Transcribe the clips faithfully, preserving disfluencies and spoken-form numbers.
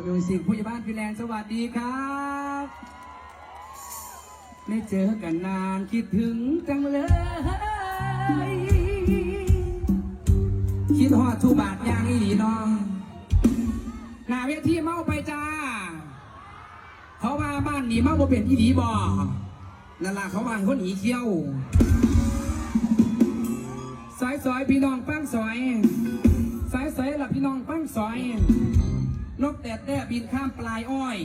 มิวสิก ผู้ใหญ่บ้านฟินแลนด์ สวัสดีครับ ไม่เจอกันนานคิดถึงจังเลย คิดฮอดทุกบาทอย่างอีหลีน้อง หน้าเวทีเมาไปจ้า เขาว่าบ้านนี้เมาบ่เป็นอีหลีบ่ นั่นล่ะเขาว่าคนหนีเที่ยว สายสอยพี่น้องฟังสอย สายสอยล่ะพี่น้องฟังสอย นกแต้แต้บินข้ามปลายอ้อย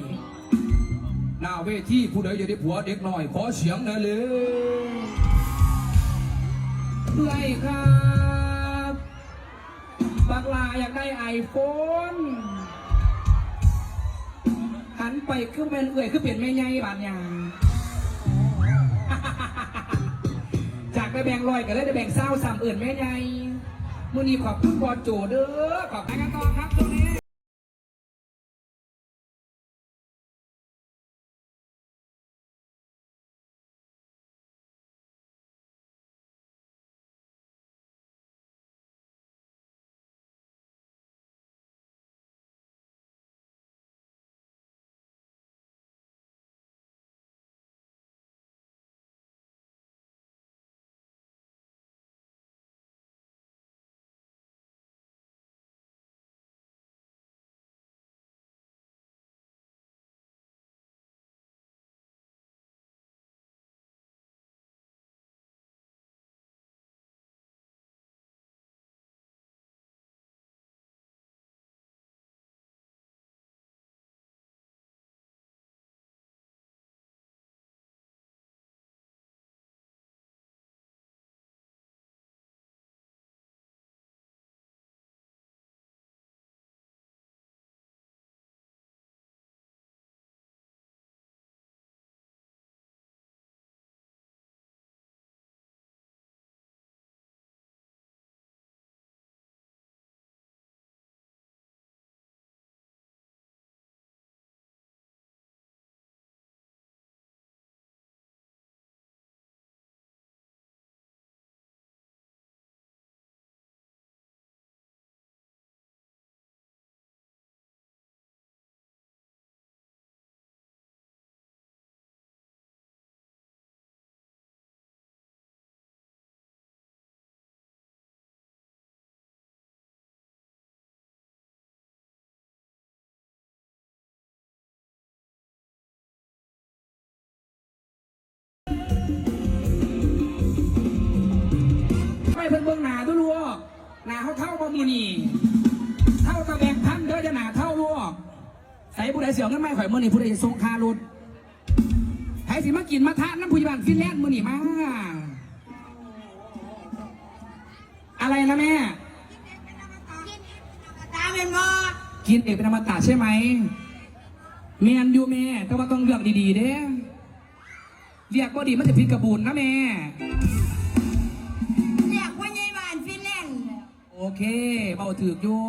หน้าเวทีผู้ใดอยากได้ผัวเด็กน้อย ขอเสียงหน่อยเลย เอื้อยครับบักหล่าอยากได้ไอโฟน หันไปคือแม่นเอื้อยคือเป็นแม่ใหญ่บาดเนี่ย จากได้แบ่งร้อยก็เลยได้แบ่งซาวซ้ำเอิ้นแม่ใหญ่ มื้อนี้ขอบคุณบอสโจเด้อ ขอบคุณกันต่อครับตรงนี้ ไปเพิ่นเบิ่งหน้าดูลูก หน้าเขาเฒ่าบ่มื้อนี้ เฒ่าตะแบงพันเด้อ อย่าหน้าเฒ่าลูก ใส่ผู้ใดเสียเงินไม่ข่อยมื้อนี้ ผู้ใดจะส่งค่ารถ ใครสิมากินมาทานน้ำผู้ใหญ่บ้านฟินแลนด์มื้อนี้มา อะไรนะแม่ ตาเป็นบ่ กินเองเป็นอมตะใช่ไหม แม่นอยู่แม่ แต่ว่าต้องเลือกดีๆเด้ เรียกบ่ดีมันจะผิดกระบุนนะแม่ เรียกว่าใหญ่บ้านฟินแลนด์ โอเค เว้าถืกอยู่